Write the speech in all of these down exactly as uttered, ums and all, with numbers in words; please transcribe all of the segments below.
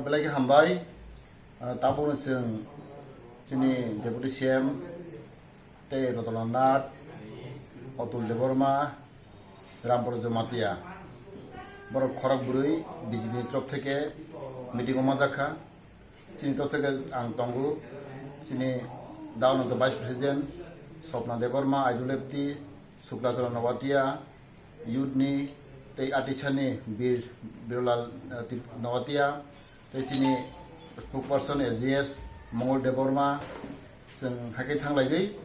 Belai khe hambai. Ah, tabukno chwng chini Deputy C M tei Rotana Nath, Atul Debbarma, Rampur Jamatia, borok khorok bwrwi B J P ni torop theke meeting o manjakha. Chini torop theke ang tongo, chini Daonanto Vice President, Swapna Debbarma, Aidul Lepti, Suklachara Noatia, youth ni tei Atisani Bir, Birlal, eh, Tip-, Noatia, tei chini spokesperson A G S Mongol Debbarma, chwng haikhe thanglaigwi,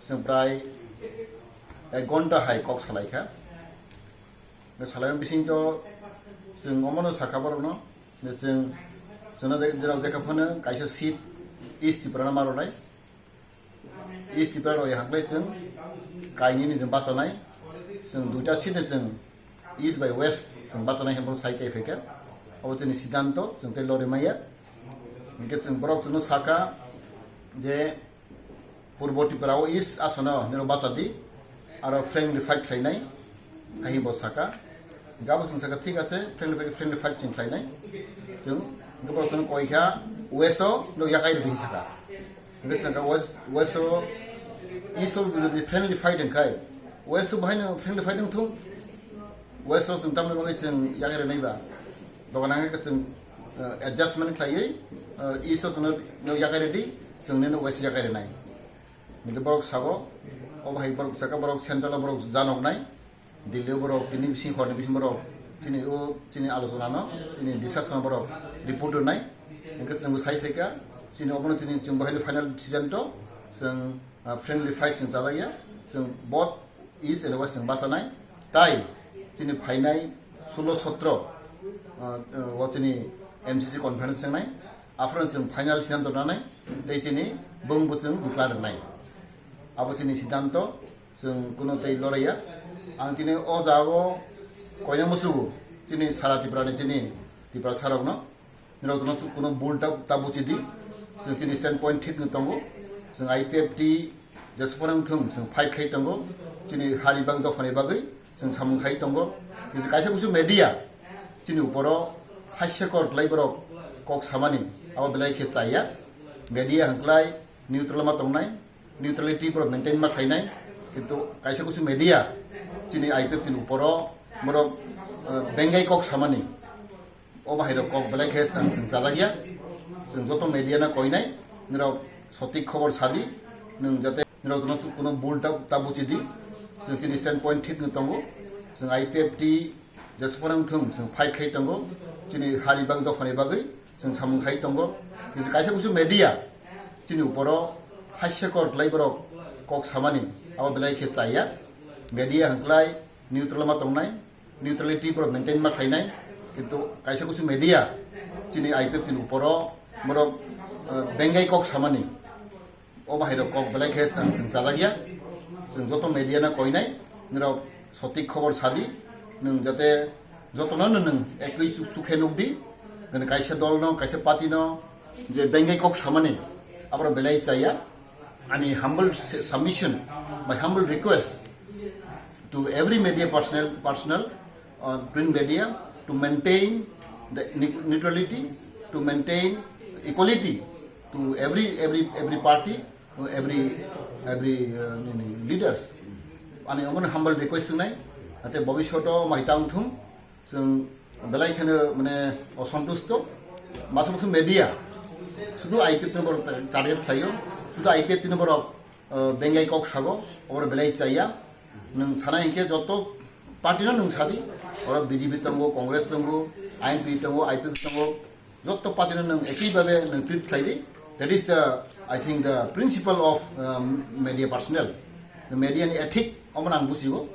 chwng prai ek ghonta hai kok salaikha. Salaima bisingtwi chwng omono sakha borokno, je chwng, chwngno de-, derok jekha phano kaisa seat East Tripura no ma rwnai. East Tripura rok ya haklai chwng kainwi ni chwng bachanai, chwng duita seat ni chwng East bai West chwng bachanai hwnwi sai kai phaikha. Abo chini siddhanto, chwng tei lori maya. Hinkhe chwng borok chwngno sakha je Purbo Tripura o East asano nirok bachadi, aro friendly fight khlainai. Hai bo saka. Gabo chwng saka, "Thik ache, friendly fight, friendly fight chwng khlainai." Chwng, hwnkhe borok chwng koi kha, "West o no yakai rwdi," saka. Hwnkhe chwng kha, "West, West o, East o jodi friendly fight wngkhai, West o bahai no friendly fight wngthung?" West o chwng tamni bagwi chwng yakai rwnai ba? Dogan hwnkhe chwng, eh, adjustment khlaiwi, eh, East o chwngno yakai rwdi, chwng nini West yakai rwnai. Hwnkhe borok sabo, obo hai borok saka, borok central o borok janoknai. Delhi o borok tini bising, horni bising borok chini o, chini alochona no, chini discussion no borok report rwnai. Hwnkhe chwngbo sai phaikha, chini obono chini chwngbo haino final decision to, chwng, ah, friendly fight chwng chajakya, chwng both East and West chwng bachanai. Tai chini phainai sulo sotro, ah, ah, o chini M C C conference wngnai, aphuru chwng final decision to nanai, tei chini bwngbo chwng declare rwnai. Abo chini siddhanto, chwng kuno tei loraiya. Ang tini o jago koina musugo, chini sara Tripura ni chini Tiprasa rokno, nirok jono kuno bul ta, ta buchidi. Chwng chini stand point thik no tongo. Chwng I P F T jesupano wngthung, chwng fight khai tongo. Chini hani bagwi, dophani bagwi chwng samung khai tongo. Chwng kaisa kusu media chini uporo haisya kor khlai borok kok samani, abo belai khe chaya. Media hwnkhlai neutral ma tongnai, neutrality borok maintain ma khlainai, kintu kaisa kusu media chini I P F T ni uporo borok, eh, bengai kok samani, o bahai rok kok belai khe ang chwng chajakya. Chwng joto media no koinai, nirok sotik khobor sadi, nwng jate nirok jono kuno bul ta, ta buchidi. Chwng chini stand point thik no tongo. Chwng I P F T jesupano wngthung, chwng fight khai tongo. Chini hani bagwi, dophani bagwi chwng samung khai tongo. Kintu kaisa kusu media chini uporo haisya kor khlai borok kok samani, abo belai khe chaya. Media hwnkhlai neutral ma tongnai, neutrality borok maintain ma khlainai, kintu kaisa kusu media chini I P F T ni uporo borok, eh, bengai kok samani, o bahai rok kok belai khe ang chwng chajakya. Chwng joto media no koinai, nirok sotik khobor sadi, nwng jate jotono no nwng ekwi chu-, chukhe nukdi, nwng kaisa dol no, kaisa party no je bengai kok samani, aborok belai chaya. Ani humble s-, submission, my humble request to every media personnel, personnel, uh, print media to maintain the ne-, neutrality, to maintain equality to every, every, every party, to every, every, uh, ni, ni leaders. Ani omono humble request wngnai, jate bobishoto mai tang thung, chwng belai kheno mane osontusto, masa masa media, sudu I P F T no borok target khlaio, sudu I P F T no borok, uh, bengai kok sago, oborok belai chaya. Nwng sana hinkhe joto party no nwng sadi, oro B J P tongo, Congress tongo, I N P tongo, I P F tongo, joto party no nwng ekhi babe nwng treat khlai di. That is the, I think, the principle of, um, media personnel. The media ni ethic, omo ang busigo.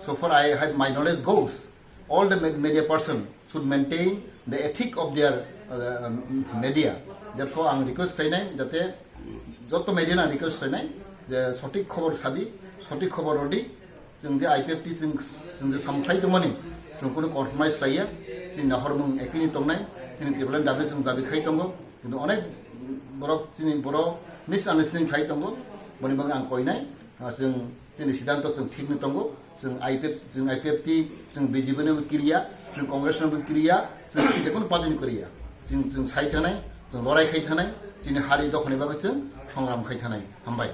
So far I have, my knowledge goes, all the me-, media person should maintain the ethic of their, uh, um, media. Therefore, ang request khlainai, jate joto media no ang request khlainai, je sotik khobor sadi, sotik khobor rodi, chwng je I P F T chwng, chwng je samung khlai tongmani, chwng kunu compromise khlaiya, chini nahormung ekini tongnai, chini Tipraland dabi chwng dabi khai tongo, kintu onek borok chini borok misunderstanding khlai tongo, boni bagwi ang koinai, ah, chwng Chini siddhanto chwng thik no tongo, chwng I P F, chwng I P F T, chwng B J P no bo kiriya, chwng Congress no bo kiriya, chwng jekunu party no kiriya. chwng chwng sai thanai, chwng lorai khai thanai, chini hari dokhani bagwi chwng songram khai thanai. Hambai.